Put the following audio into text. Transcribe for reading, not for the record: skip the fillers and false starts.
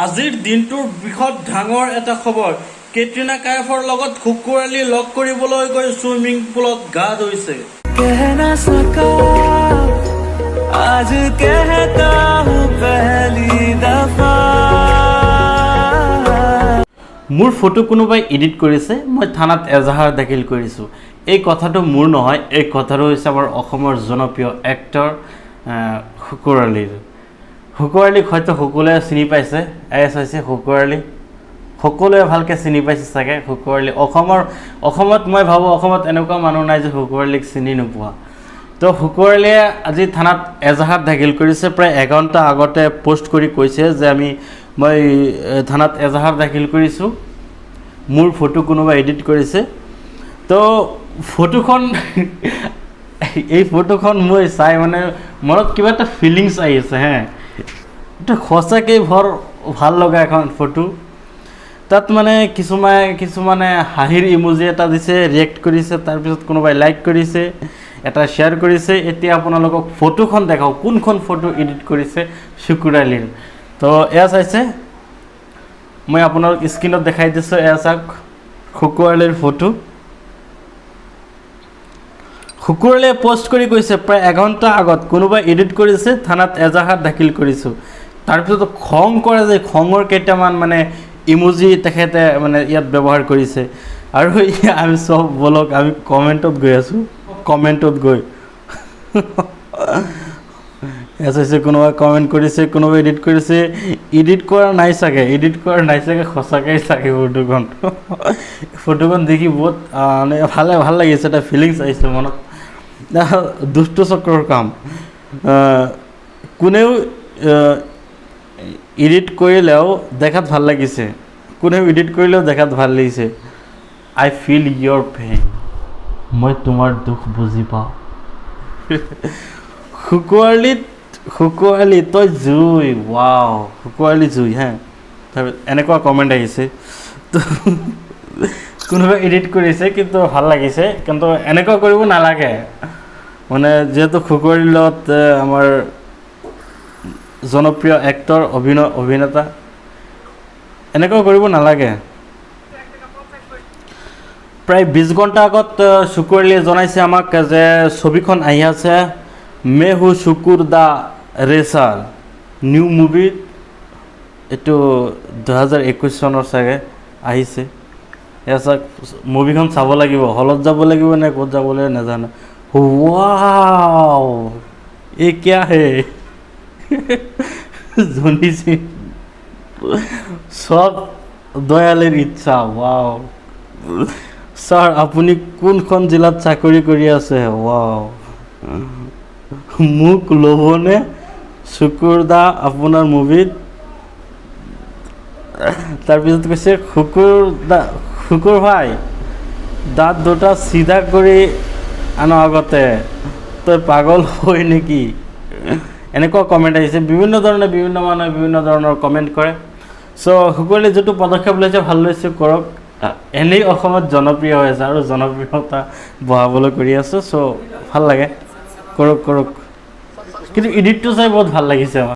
আজিৰ দিনটোৰ বৃহৎ ডাঙৰ এটা খবৰ। কেটৰিনা কাইফৰ লগত শুকুৰ আলী লগ কৰিবলৈ গৈ চুইমিং পুলত গা ধুইছে। कह ना सका, आज कहता हूँ पहली दफा। মোৰ ফটো কোনোবাই এডিট কৰিছে, মই থানাত এজাহাৰ দাখিল কৰিছোঁ। এই কথাটো মোৰ নহয়, এই কথাটো হৈছে আমাৰ অসমৰ জনপ্ৰিয় এক্টৰ শুকুৰ আলীৰ। শুকুৰ আলীক হয়তো সকলোৱে চিনি পাইছে। এয়া চাইছে শুকুৰ আলী, সকলোৱে ভালকৈ চিনি পাইছে চাগে শুকুৰ আলী। অসমত মই ভাবোঁ, অসমত এনেকুৱা মানুহ নাই যে শুকুৰ আলীক চিনি নোপোৱা। তো শুকুৰ আলীয়ে আজি থানাত এজাহাৰ দাখিল কৰিছে। প্ৰায় এঘণ্টা আগতে পষ্ট কৰি কৈছে যে মই থানাত এজাহাৰ দাখিল কৰিছোঁ, মোৰ ফটো কোনোবাই এডিট কৰিছে। তো এই ফটোখন মই চাই মানে মনত কিবা এটা ফিলিংছ আহিছে হে। এইটো সঁচাকেই বৰ ভাল লগা এখন ফটো। তাত মানে কিছুমানে হাঁহিৰ ইম'জি এটা দিছে, ৰিয়েক্ট কৰিছে, তাৰপিছত কোনোবাই লাইক কৰিছে, এটা শ্বেয়াৰ কৰিছে। এতিয়া আপোনালোকক ফটোখন দেখাওঁ, কোনখন ফটো এডিট কৰিছে শুকুৰ আলীৰ। তো এয়া চাইছে, মই আপোনালোক স্ক্ৰীণত দেখাই দিছোঁ। এয়া চাওক শুকুৰ আলীৰ ফটো। শুকুৰ আলীয়ে পষ্ট কৰি কৈছে প্ৰায় এঘণ্টা আগত, কোনোবাই এডিট কৰিছে, থানাত এজাহাৰ দাখিল কৰিছোঁ। তাৰপিছত খং কৰে যে খঙৰ কেইটামান মানে ইম'জি তেখেতে মানে ইয়াত ব্যৱহাৰ কৰিছে। আৰু আমি চব, ব'লক আমি কমেণ্টত গৈ আছোঁ। কমেণ্টত গৈ এয়া চাইছে, কোনোবাই কমেণ্ট কৰিছে, কোনোবাই এডিট কৰিছে। এডিট কৰা নাই চাগে, এডিট কৰা নাই চাগে, সঁচাকৈ চাগে। ফটোখন দেখি বহুত মানে ভাল লাগিছে, এটা ফিলিংছ আহিছে মনত। দুষ্ট চক্ৰৰ কাম। কোনেও এডিট কৰিলেও দেখাত ভাল লাগিছে, কোনেও এডিট কৰিলেও দেখাত ভাল লাগিছে। I feel your pain, মই তোমাৰ দুখ বুজি পাওঁ। শুকুৱালিত, শুকুৱালি তই জুই, ৱাও, শুকুৱালি জুই হে। তাৰপিছত এনেকুৱা কমেণ্ট আহিছে। তো কোনোবাই এডিট কৰিছে, কিন্তু ভাল লাগিছে। কিন্তু এনেকুৱা কৰিব নালাগে, মানে যিহেতু শুকুৱালিৰ লগত আমাৰ জনপ্ৰিয় এক্টৰ, অভিনেতা, এনেকুৱা কৰিব নালাগে। প্ৰায় 20 ঘণ্টা আগত শুকুৰ আলীয়ে জনাইছে আমাক যে ছবিখন আহি আছে, মে হু শুকুৰ the racer, new movie. এইটো 2021 চনৰ চাগে আহিছে। এয়া চাওক, মুভিখন চাব লাগিব, হলত যাব লাগিব নে ক'ত যাব লাগিব নাজানো। ৱাও, ये क्या है? জনি সিং, চব দয়ালীৰ ইচ্ছা। ৱাও, ছাৰ, আপুনি কোনখন জিলাত চাকৰি কৰি আছে? ৱাও, মোক ল'বনে শুকুৰ দা আপোনাৰ মুভিত? তাৰপিছত কৈছে, শুকুৰ দা, শুকুৰ ভাই, দাঁত দুটা চিধা কৰি আনো আগতে, তই পাগল হয় নেকি? এনেকুৱা কমেণ্ট আহিছে। বিভিন্ন ধৰণে বিভিন্ন মানুহে বিভিন্ন ধৰণৰ কমেণ্ট কৰে। চ' শুকুৰ যিটো পদক্ষেপ লৈছে, ভাল লৈছে, কৰক। এনেই অসমত জনপ্ৰিয় হৈ আছে আৰু জনপ্ৰিয়তা বঢ়াবলৈ কৰি আছে। চ' ভাল লাগে, কৰক কৰক। কিন্তু এডিটটো চাই বহুত ভাল লাগিছে আমাৰ।